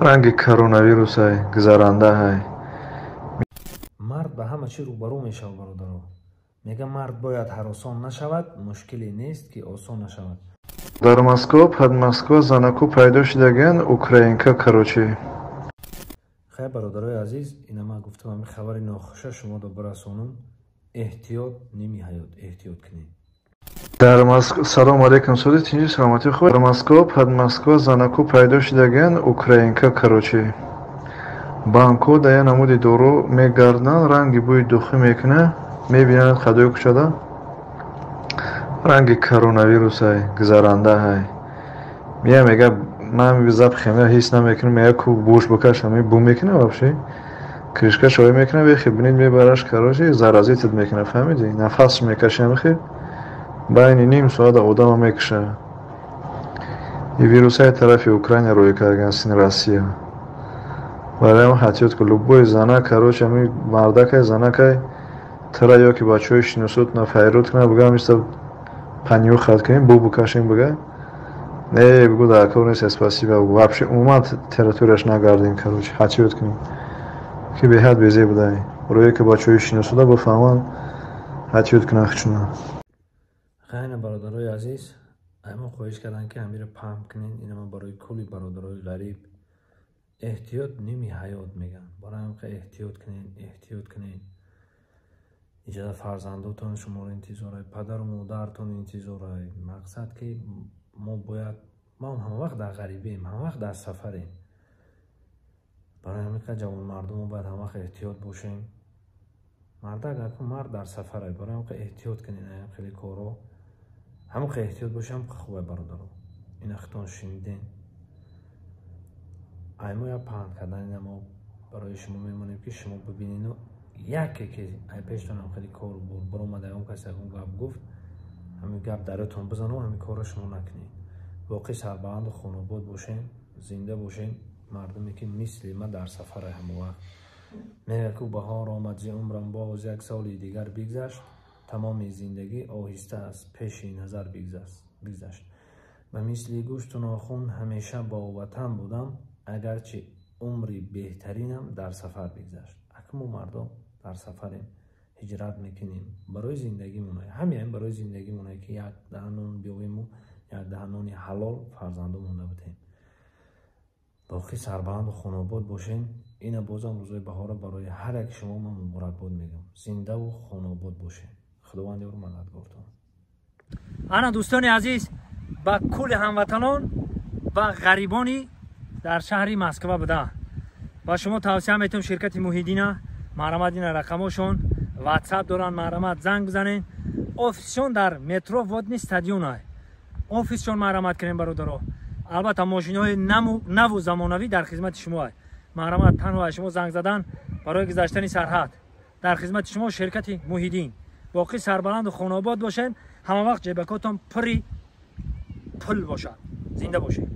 Ранги коронавирусай, гузарандаҳай. Мард ба ҳама чӣ рӯбарӯ мешавад, бародаро. Мега, мард бояд ҳаросон нашавад, мушкиле нест, ки осон нашавад. Дар Москва, под Москва занаку пайдо шудаган, украинка, короче. Хайр, бародарои азиз, ина ман гуфтам, ҳамин хабари нохуша шуморо бирасонам. Эҳтиёт ними ҳаёт, эҳтиёт кунед. Дар Москва. Салом алейкум, суди тинҷи, саломатӣ, хуб. Дар Москва, под Москва занаку пайдо шудаган, украинка, короче. Банко да я намуди дору мегарданд, ранги бӯи духӣ мекуна, мебинанд хадои кӯчада. Ранги коронавирусай, гузарандаҳай. Мия мега, ман запахи хемия ҳис намекунам, мега, ку буш букаш, ҳами бу мекуна вообще. Крышка шоя мекуна, бехи бинид мебараш, короче, заразить мекуна, фаҳмидӣ? Нафасш мекаши, ҳамихи байни ним соата одама мекуша. И вирусаи тарафи Украина рӯй кардан син Россия. Барои ҳам ҳатиёт ку, любой зана, короче, ҳами мардакай, занакай, тара ё ки бачаҳои шиносотна файрод кунад, буга ҳамиста понюхать кунем, бу букашем, буга. Не, бугу, дар кор нест, спасибо. Вообще умуман территорияш нагардем, короче, ҳатиёт кунем. Ки беҳад безеб будай. Рӯе ки бачаҳои шиносода бифаҳманд, ҳатиёт кунанд хучуна. Хайна, бародарои азиз, мо хоҳиш кардам, ки ҳамиро паҳм кунед. Ина ма барои кулли бародарои ғариб, эҳтиёт ними ҳаёт мегӯям. Барои ҳам эҳтиёт кунед, эҳтиёт кунед. Иҷоза, фарзандотон шуморо интизорай, падару модаратон интизорай. Мақсад ки мо бояд, мо ҳамавақт дар ғарибием, ҳамавақт дар сафарем. Барои ҳамин қадр ҷавонмардумо бояд ҳамавақт эҳтиёт бошем. Мардак аку мард дар сафарай, барои ҳам эҳтиёт кунед. Ҳам хеле корро ҳамон эҳтиёт бошем, хубай, бародаро. Ина хитон шунидем. Ай мо я паҳн кардан, ина мо барои шумо мемонем, ки шумо бибинену яке ки ай пештонам хеле кор баромада, ягон кас ягон гап гуфт, ҳамин гап дарётон бизану ҳамин корро шумо накунед. Боқӣ сарбаланду хонобод бошем, зинда бошем. Мардуме ки мисли ма дар сафара ҳамавақт. Мега, ку баҳор омад, зи умрам боз як соли дигар бигзашт, тамоми зиндагӣ оҳиста аз пеши назар бигзашт. Ба мисли гӯшту нохун ҳамеша бо ватан будам, агарчи умри беҳтаринам дар сафар бигзашт. Ака, мо мардо дар сафарем, ҳиҷрат мекунем барои зиндагимон, ҳамин барои зиндагимон, ки як даҳан нон биёвему як даҳан нони ҳалол фарзандомонда бутем. Боқӣ сарбаланду хонобод бошем. Ина бозам рӯзои баҳора барои ҳар яки шумо ман муборакбод мегӯям. Зиндаву хонобод бошем. Худованд ёру мададгортон. Ана, дӯстони азиз, ба кулли ҳамватанон ва ғарибони дар шаҳри Москва буда ба шумо тавсия метавам ширкати Муҳиддина. Марҳамат, ина рақамошон, Ватсап доранд, марҳамат, занг бизанед. Офисшон дар метро Водный стадион офисшон. Марҳамат кунем, бародаро. Албатта, мошиноҳои наву замонавӣ дар хизмати шумо. Марҳамат, танҳо аз шумо занг задан барои гузаштани сарҳад. Дар хизмати шумо ширкати Муҳиддин. Боқӣ сарбаланду хонобод бошед, ҳама вақт ҷебакотон пури пул бошад. Зинда бошед.